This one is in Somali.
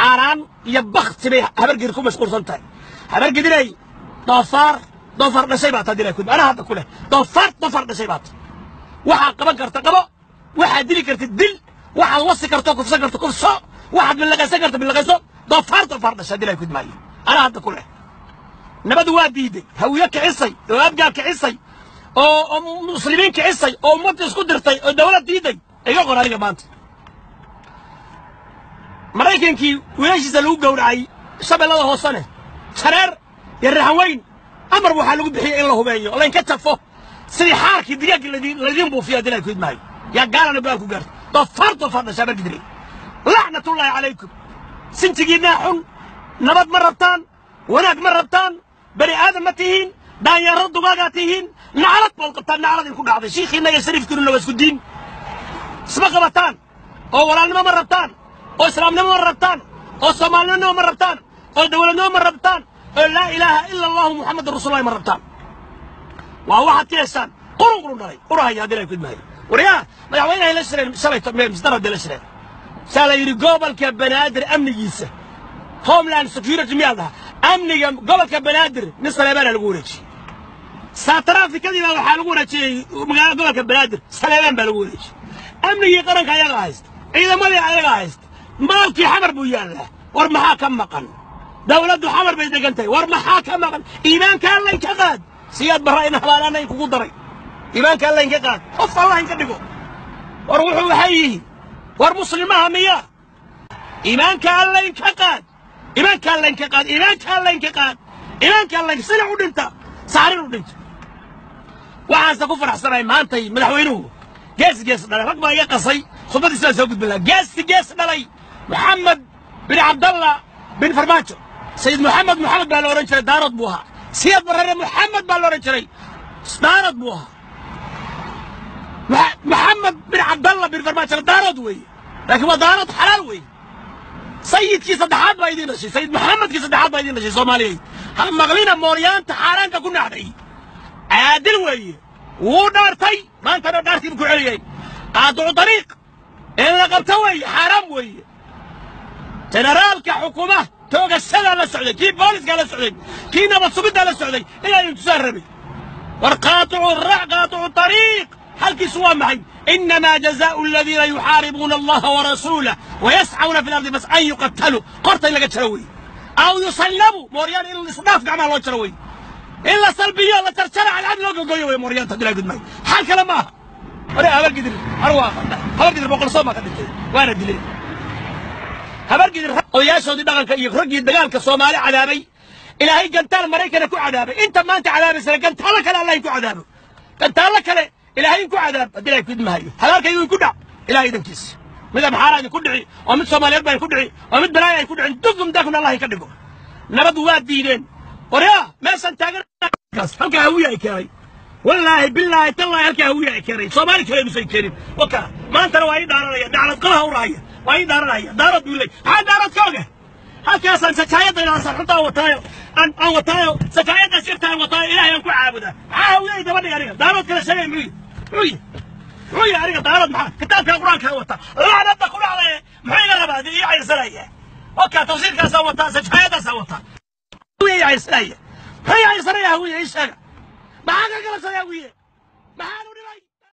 Xaaraan iyo bakti bay Habargidir ku mashquulsan tahay. Habargidiray doofaar doofaar dhashay baa taa dilay ku anaa hadda ku leh doofaar doofaar dhashay baa taa. Waxaad qaban karta qabo, waxaad dili karta dil, waxaad wasi karto kufsan karto kufso, waxaad bilaqaysan karto bilaqayso. Doofaar doofaar dhashay dilay ku maayo anaa hadda ku leh. Nabadu waa diiday, hawiye kicisay oo abgaal kicisay oo muslimiin kicisay oo ummadda isku dirtay oo dawlad diiday. Iga qor aniga maanta Maraykankii wiilashiisa lagu gowracay Shabeellada Hoosene, Shareer iyo Raxanweyn, amar waxaa lagu bixiyey in la hubeeyo laynka jafo sidii xaarkii digaaggii laydiin buufiyo dilay ku idmaayo. Yaa gaalana go-aan ku gaartay. Doofaar doofaar dhashaa Habargidiray, lacnatullaahi calaykum. Sintigiinnaa xun, nabad ma rabtaan, wanaag ma rabtaan, bani aadam ma tihiin, daanyeero dugaagaa tihiin. Naclad baad qabtaan, naclad idinku dhacday. Shiikhiinna iyo shariifkiinuna waa isku diin, isma qabataan oo walaalnimo ma rabtaan oo islaamnimo ma rabtaan oo soomaalinimo ma rabtaan oo dowladnimo ma rabtaan oo laa ilaaha ila allahu muxammadun rasuulullahi ma rabtaan. Waa waxaad ka heshaan qurun qurun dhalay urahaya haddii la ku idmaayo. Waryaa madaxweynahay la shireen shalay misdarada la shireen, saa la yidhi gobolka Banaadir amnigiisa, Homeland Security miyaa dhaha, amniga gobolka Banaadir nin Saleebaana lagu wareejiyey. Saa taraafikadii baa waxaa lagu wareejiyey magaalada gobolka Banaadir, Saleebaan baa lagu wareejiyey. Amnigii qaranka ayaga haysta, ciidamadii ayaga haysta, maalkii Xamar buu yaallaa. War maxaa ka maqan? Dawladdu Xamar bay degan tahay. War maxaa ka maqan? Iimaanka alla inka qaad. Siyaad barra in habaalaana inkugu daray. Iimaanka alla inka qaad, qof Allah inka dhigo. War wuxuu waxay yihiin, war muslimaha miyaa? Iimaanka alla inka qaad, iimaanka alla inka qaad, iimaanka alla inka qaad, iimaanka alla sina u dhinta, saarin u dhinta. Waxaanse ku faraxsanahay maantay madaxweynuhu gees gees dhalay. Rag baa iga qasay khudbadiisa baan soo gudbin lahaa. Geesi gees dhalay Maxamed bin Cabdallah bin Farmaajo. Sayid Moxamed Moxamed baa la odhan jiray, Daarood buu ahaa. Siyaad Barrere Moxamed baa la odhan jiray, Daarood buu ahaa. Maxamed bin Cabdallah bin Farmaajo Daarood weeye, laakiin waa Daarood xalaal weeye. Sayidkii saddexaad baa idiin dhashay, Sayid Maxamedkii saddexaad baa idiin dhashay. Soomaaliyeed ha maqlina mooryaanta xaaraanka ku nacday. Caadil weeye, wuu dhaartay, maantana dhaartii buu ku celiyey. Qaadicu dariiq in la qabto weeye, xaaraam weeye. Generaalka xukuma toogashadaa la socday, kii booliiskaa la socday, kii nabad sugiddaa la socday, inaa idin tusaan rabay. War qaaticu rac, qaaticu dariiq xalkiisu waa maxay? Innamaa jazaau aladiina yuxaaribuuna allaha warasuulah wayascauna fi lardi bas an yuqataluu, qorta in laga jaro weeye, aw yusallabu. Mooryaan in isdhaaf gacmaha loo jaro weeye, in la salbiyo, la jarjaro, cadcad loo gogoyo wey mooryaanta dilaa gudmay. Xal kale maaha. Hore Habargidir arwaa Habargidir 100 soom baa ka dhintay, waana dileen Habargidir odayaashoodii dhaqanka iyo raggii dagaalka Soomaali cadaabay. Ilaahay gantaal Maraykana ku cadaabay, inta maanta cadaabaysana gantaallo kale Allah ku cadaabo, gantaallo kale Ilaahay ku cadaab haddii Ilahay ku idmahayo. Halaarkaygu ku dhac Ilahay idankiisa. Mid Amxaara idinku dhici oo mid Soomaaliyeed baa idinku dhici oo mid balaaya ay ku dhicin, dugum dakun Allah ka dhigo. Nabad waa diideen. Waryaa meeshan taagan halkaa Hawiye ay keenay, wallaahi billaahi tallaahi halkaa Hawiye ay keenay, Soomaali kale musay keenin. Waka maantana waa ii dhaaranaya, daclad qabaha u raaya waa ii dhaaranaya. Daarood buu leey, maxaa Daarood ka oga? Halkaasaan sajaayadaydaasaan xuntaa wataayo aan wataayo, sajaayadaas yartaan wataayo, Ilaahay aan ku caabudaa. Maxaa Hawiye ay daba dhig? Aniga Daarood kale sheegay muxuu muxuu muxuu yahay? Aniga Daarood maxaa kitaabka Qur-aankaa wata, lacnada ku dhacdaye, muxuu iga rabaa ii caysanaya? Waka tafsiirkaasaan wataa, sajaayadaasaan wataa, Hawiye ii caysanaya. Muxuu ii caysanaya Hawiye? Ii sheega, maxaa ka galabsaday Hawiye? Maxaan u